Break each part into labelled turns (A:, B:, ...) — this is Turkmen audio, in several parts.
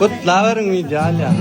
A: Gutlaweriň wideo alýan.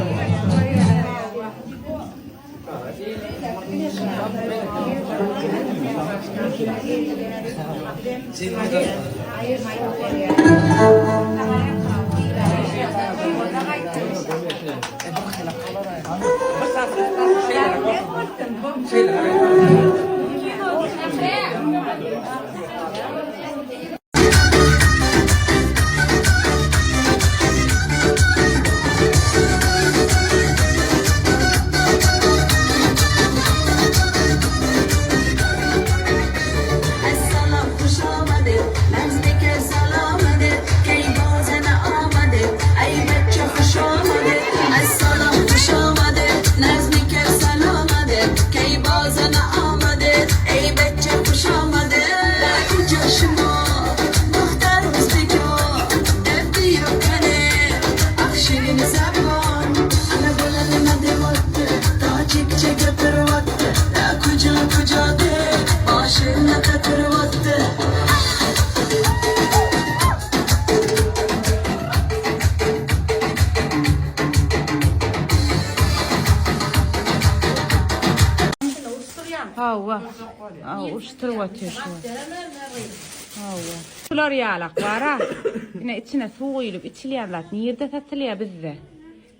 B: Hawa. Hawa, uruşdyryp otyr şu. Hawa. Şular ýalak bar-a. Ine içine suw guýlup içilýän zat nirde satylýar bizde?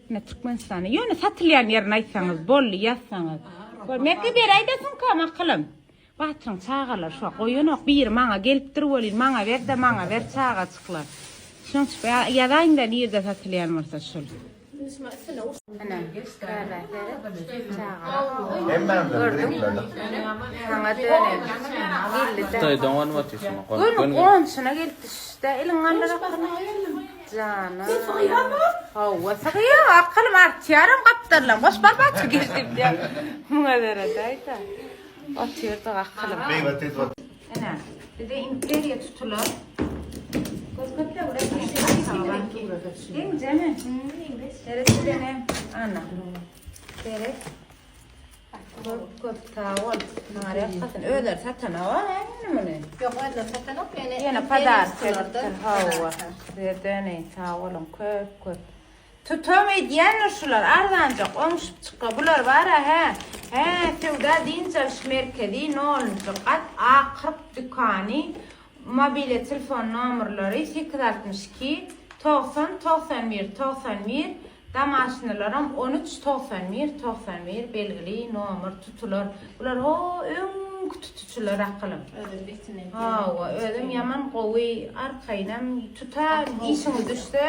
B: Ine Türkmenistanda. Ýöne satylýan ýerini aýtsaňyz boldy, ýazsaňyz. Bol, Mekge beräýdä sumkamy akylym. Batyryň çagalary şu wagt goýanok. Biri maňa gelipdir welin, maňa ber-de, maňa ber çagajyklar. Şoň üçin ýazaýyň-da nirde satylýan bolsa şul. Ine, bärä seret, çagalar. Gördüňmi? Saňa döneýin. Geldi-de.
C: Hytaý doňan otyr şuňa.
B: Göni gonçuna gelip düşüşde, eliň galdyr akylym. Jana. Hawa, sygýar, akylym artýaram gapdallan. Goş bar batyr gel diýip diýýär. Muňa seredäý-de. Otyrdyk akylym. Ine, bize imperiýa tutular. Deňjemi? Seret bilene. Ana. Seret. Köp köp sag bol. Maňa ýakasyn. Özleri satanok, hä, muny?
D: Ýok, özleri satanok, ýöne
B: Ýene podarka edipdir. Hawa. Size sag boluň köp köp. Tutam edýändir şular arzanjak oňşup çykga bular bara hä hä söwda dynç alyş merkezi nolunjy gat A 40 dükany mobile telefon nomurlary 862 90 91 91 damaşnylaram 13 91 91 belgili nomur tutular bular ho öňki tutuçylar akylym hawa özem ýaman gowy arkaýynam tutar işiňiz düşse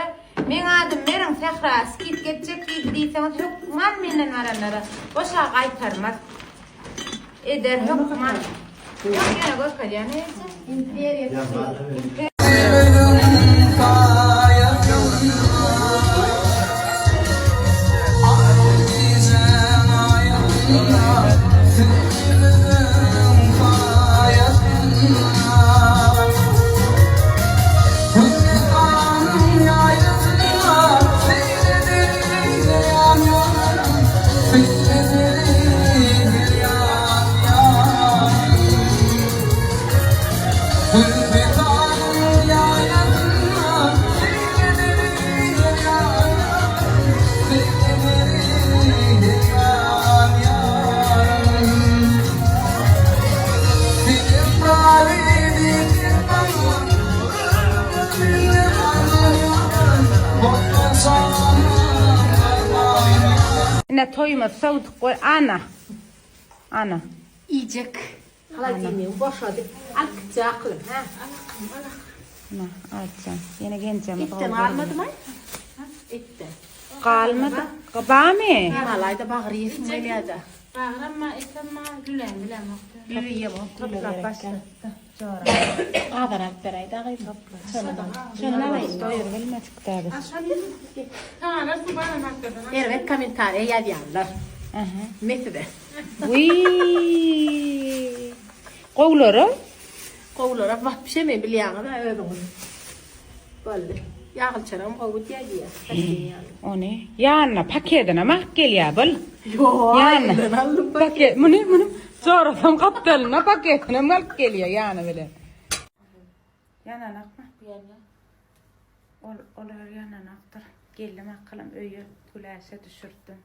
B: Meň adym beriň Sähra skidka etjek diýdi diýseňiz hökman menden baranlara boşa gaýtarmaz. Eder hökman. Ýok ýöne görkezýän eje. Imperiýa. Ine toýumyz sowduk we ana. Ana.
D: Iýjek. Holodilnigi boşadyp alyp gitjek akylym hä. Al akylym al akylym.
B: Ine alçan. Ýene genjemiz
D: Etden galmadymy? Etden.
B: Galmady. Bamy?
D: Alaýda bagyr ýesim gelýärde.
E: Bagram bar, etem bar, güläm bilemok.
D: Ýüri ýemok.
B: Toplap başlatdy. Jora.
D: Gazan alyp beräýdä gyz. Şondan. Şondan alaýyn.
B: Doýur bilmedik-dä biz.
E: Tagalar su baran hakdadan.
D: Erbet kommentariýa ýazýanlar. Me size.
B: Wiý. Gowulara?
D: Gowulara wapşe men bilýäňiz-ä özüňiz. Boldy. Ýagylçanam gowy diýýä diýýä.
B: Ony ýanyna pakedinem alyp gelýä bul.
D: Ýok.
B: Ýanyna aldym paket. Muny muny jorasam gapdalyna paketinem alyp gelýä ýany bilen. Ýananakmy? Ýanýar. Ol olar ýananakdyr. Geldim akylym öýe güläşe düşürtdim.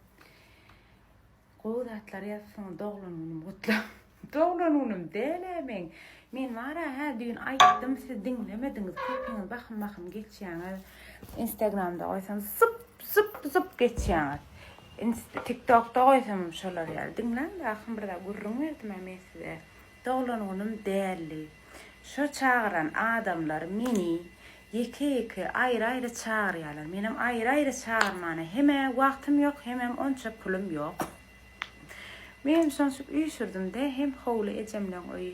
B: Gowy zatlar ýazsyňyz doglan günüm gutlap. Doglan günüm däl-ä meň. Men bar-a hä düýn aýtdym siz diňlemediňiz köpüňiz bahym bahym geçýäňiz. Instagramda goýsam zyp zyp zyp geçýäňiz. Tiktokda goýsamam şolar ýaly. Diňläň bahym bir zat gürrüň berdim-ä men size. Doglan günüm däldi. Şo çagyran adamlar meni ýeke-ýeke aýry-aýry çagyrýarlar. Menem aýry-aýry çagyrmana hem-ä wagtym ýok, hemem onça pulum ýok. Menem şonçuk üýşürdim-de, hem howly ejemleň öýi,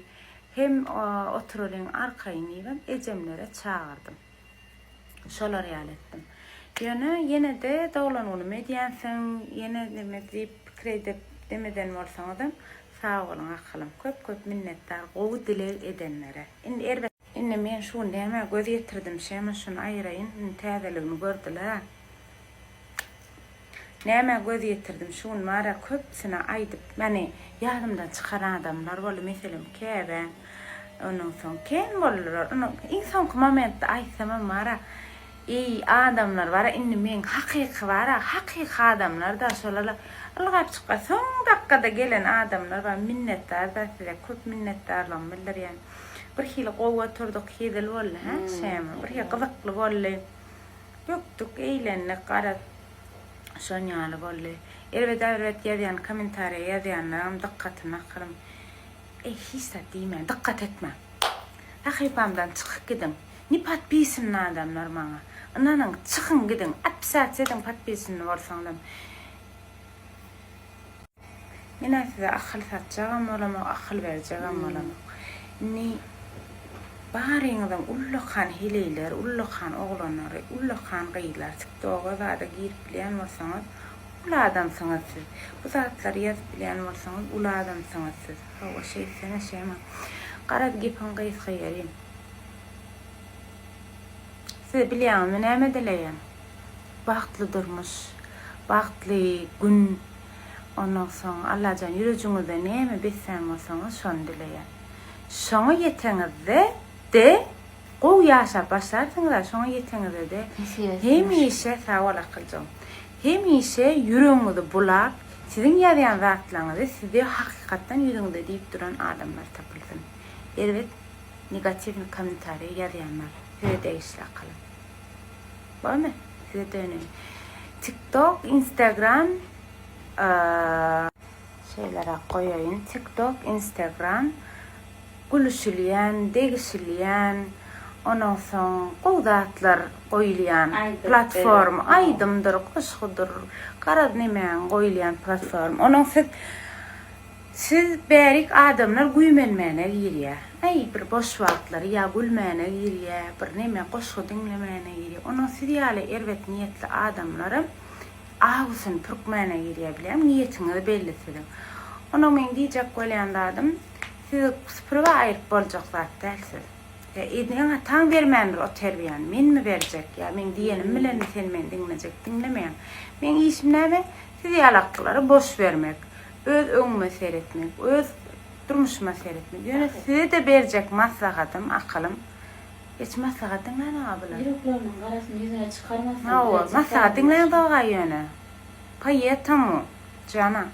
B: hem oturalyň arkaýyn diýibem ejemlere çagyrdym. Şolar ýaly etdim. Ýöne ýene-de doglan günüm edýänsiň, ýene neme diýip pikir edip demeden bolsaňyzam, sag boluň akylym. Köp-köp minnetdar gowy dileg edenlere. Indi erbet. Indi men şu gün nämä göz ýetirdim, şema şuny aýyraýyn, indi täzeligini gördüler-ä. Nämä göz ýetirdim, şu gün bar-a köpüsine aýdyp, ýagny ýadymdan çykan adamlar boldy, meselem, Käbä, ondan soň kän boldular, ony iň soňky momentde aýtsamam bar-a, eý, adamlar bar-a, indi meň hakyky bar-a, hakyky adamlar-da şolar-la, ylgap çykýar, soň dakgada gelen adamlar bar, minnetdar-da size, köp minnetdarlygymy bildirýän. Bir hili gowy oturdyk, hezil boldy, hä, Şema, bir hili gyzykly boldy. Bökdük, eýlendik, garaz, şon ýaly boldy. Erbet-erbet ýazýan, kommentariýa ýazýanlaram dykgatyny akylym. Eý, hiç zat diýmän, dykgat etmäň. Sahypamdan çykyp gidiň. Ne podpisanny adamlar maňa. Ynanyň, çykyň gidiň, otpisats ediň podpisanny bolsaňyzam. Men-ä size akyl satjagam bolamok, akyl berjegem bolamok. Indi baryňyzam ullakan heleýler, ullakan oglanlary, ullakan gyzlar tiktoga zada girip bilýän bolsaňyz, uly adamsyňyz siz. Bu zatlary ýazyp bilýän bolsaňyz, uly adamsyňyz siz. Hawa, şeýtsene Şema. Garaz, gepiň gysga ýeri. Size bilýäňizmi näme dileýän? Bagtly durmuş, bagtly gün, ondan soň Allajan ýürejiňizde näme beslän bolsaňyz şony dileýän. Şoňa ýeteňizde de gowy ýaşap başlarsyňyza şoňa ýeteňizde de hemişe sag bol akyljygym. Hemişe ýüregiňizi bulap siziň ýazýan zatlaryňyzy size hakykatdan ýüzüňize diýip duran adamlar tapylsyn. Erbet negatiwny kommentariýa ýazýanlar size degişli akylym. Bormy? Size döneýin. TikTok, Instagram şeýleräk goýaýyn. TikTok, Instagram gülüşilýän, degişilýän, ondan soň gowy zatlar goýulýan platforma. Aýdymdyr, goşgudyr, garaz nemäň goýulýan platforma. Onuň siz Siz bärik adamlar güýmenmäne girýä. Äý bir boş wagtlary ýa gülmäne girýä, bir neme goşgy diňlemäne girýä. Onuň siz ýaly erbet niýetli adamlaram awusyny pürkmäne girýä bilýäňmi, niýetiňiz belli siziň. Onuň meň diýjek bolýan zadym, sizi süpürib-ä aýryp boljak zat däl siz. Ýa eneň ataň bermändir o terbiýäni, menmi berjek, ýa meň diýenim bilenmi sen meni diňlejek, diňlemeýäň. Meň işim näme? Siz ýalakylary boş bermek. Öz öňüme seretmek, öz durmuşyma seretmek. Ýöne size-de berjek maslahatym, akylym, hiç maslahat diňlänok-a bular.
E: Ýürekleriniň garasyny ýüzüne çykarmasyn.
B: Hawa, maslahat diňläňzog-a ýöne. Poetomu, jana.